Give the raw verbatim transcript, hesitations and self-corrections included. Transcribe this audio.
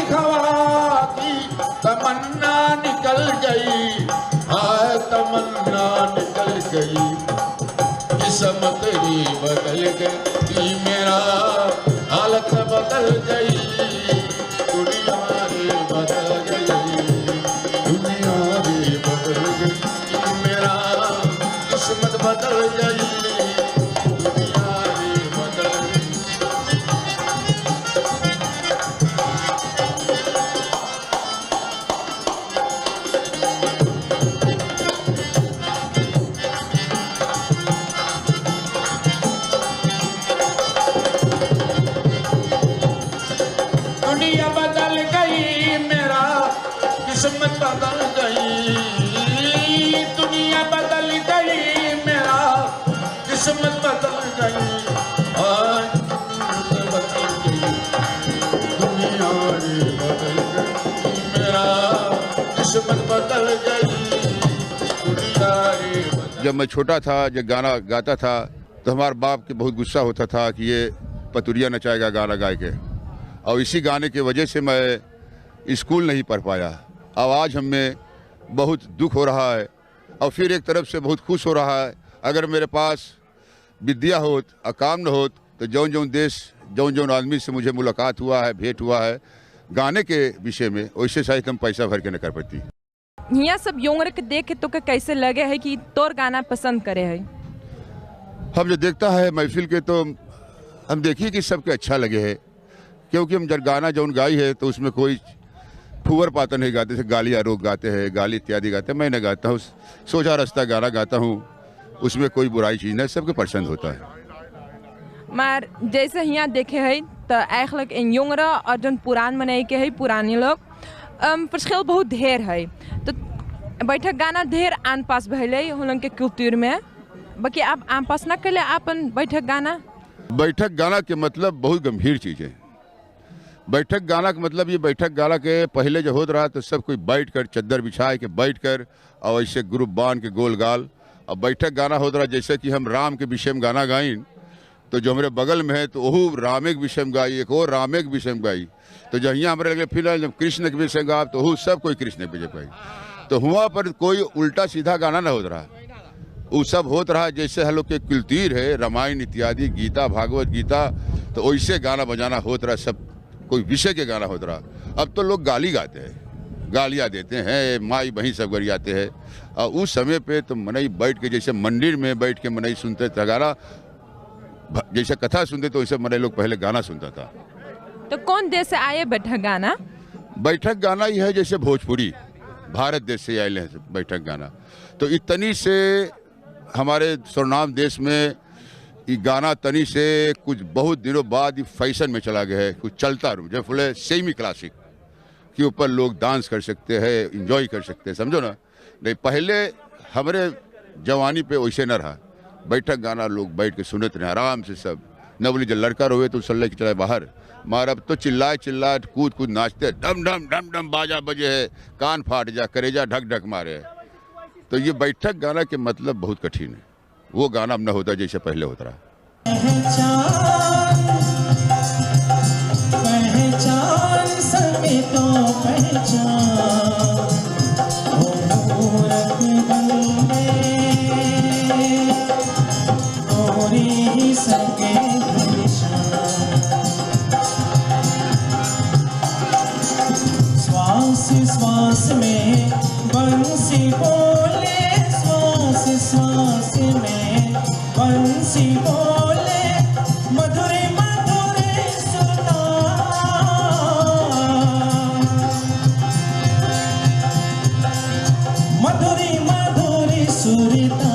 हवा की तमन्ना निकल गई, हाय तमन्ना निकल गई। किस्मत ही बदल गई, मेरा हालत बदल गई, दुनिया रे बदल गई, दुनिया रे बदल गई, मेरा किस्मत बदल गई, दुनिया रे बदल गई। दुनिया बदल गई, मेरा किस्मत बदल गई। दुनिया बदल गई, मेरा किस्मत बदल गई। आज बदल गई, दुनिया रे बदल गई, मेरा किस्मत बदल गई, दुनिया रे बदल। जब मैं छोटा था, जब गाना गाता था, तो हमारे बाप के बहुत गुस्सा होता था कि ये पतुरिया नचाएगा गाना गाय के। और इसी गाने की वजह से मैं स्कूल नहीं पढ़ पाया। अब आज हमें बहुत दुख हो रहा है और फिर एक तरफ से बहुत खुश हो रहा है। अगर मेरे पास विद्या होत और काम न होत, तो जौन जौन देश, जौन जौन आदमी से मुझे मुलाकात हुआ है, भेंट हुआ है, गाने के विषय में, वैसे शायद हम पैसा भर के न कर पाती। हियाँ सब योंगर के देख के तोके कैसे लगे है कि तोर गाना पसंद करे है? हम जो देखता है महफिल के, तो हम देखिए कि सबके अच्छा लगे है, क्योंकि हम जब गाना जौन गाई है, तो उसमें कोई फुअर पाता नहीं गाते, जैसे गाली आरोप गाते हैं, गाली इत्यादि गाते हैं, मैं नहीं गाता हूँ। सोझा रास्ता गाना गाता हूँ, उसमें कोई बुराई चीज नहीं, सबके पसंद होता है। मार जैसे हियाँ देखे है, तो ऐख लग इन योंगरा और जौन पुरान मनई के है, पुरानी लोग, अम, परस्खेल बहुत ढेर है। तो बैठक गाना ढेर आन पास भइले होलन के कुलतुर में। बाकी आप आन पास ना कइले आपन बैठक गाना? बैठक गाना के मतलब बहुत गंभीर चीज है। बैठक गाना के मतलब, ये बैठक गाना के पहिले जो होत रहा, तो सब कोई बैठकर, चद्दर बिछाय के बैठकर, और ऐसे ग्रुप बांध के गोल गाल, अब बैठक गाना होत रहा, जैसे कि हम राम के विषय में गाना गाइन, तो जो हमरे बगल में है, तो ओहू रामे के विषय में गाई, एक और रामे के विषय में गाई। तो जहिया हमरे लगे फिर आए, जब कृष्ण के विषय में गाब, तो ओहू सब कोई कृष्ण के विषय में गाई। तो हुआं पर कोई उल्टा सीधा गाना ना होत रहा, उ सब होत रहा, जैसे हम लोग के कुलतुर है, रामायण इत्यादि, गीता, भागवत गीता, तो वैसे गाना बजाना होत रहा, सब कोई विषय के गाना होत रहा। अब तो लोग गाली गाते हैं, गालियाँ देते हैं, माई बहिन सब गरियाते हैं। और उस समय पे तो मनई बैठ के, जैसे मंदिर में बैठ के मनई सुनते थे गाना, भ-, जैसे कथा सुनते, तो वैसे मनई लोग पहले गाना सुनता था। तो कौन देश से आए बैठक गाना? बैठक गाना ही है जैसे भोजपुरी, भारत देश से आए हैं बैठक गाना। तो इतनी से हमारे सरनाम देश में ये गाना तनी से कुछ बहुत दिनों बाद ये फैशन में चला गया है, कुछ चलता रू, जैसे बोले semi classic के ऊपर लोग डांस कर सकते हैं, एंजॉय कर सकते हैं, समझो ना। नहीं, पहले हमरे जवानी पे वैसे न रहा, बैठक गाना लोग बैठ के सुनत रहे आराम से सब। न बोली जब लड़का रोवे तो उछल के चले बाहर, मार अब तो चिल्लाए चिल्लाए कूद कूद नाचते, डम डम डम डम बाजा बजे है, कान फाट जा, करेजा ढक ढक मारे। तो ये बैठक गाना के मतलब बहुत कठिन है। वो गाना अब न होता जैसे पहले होता रहा। पहचान, पहचान सके तो पहचान, ओ मूरत बंदे, तोरी ही सके निशान। श्वास श्वास में बंसी बोले, श्वास श्वास में बंसी बोले, मधुर मधुर सुरता, मधुर मधुर सुरता।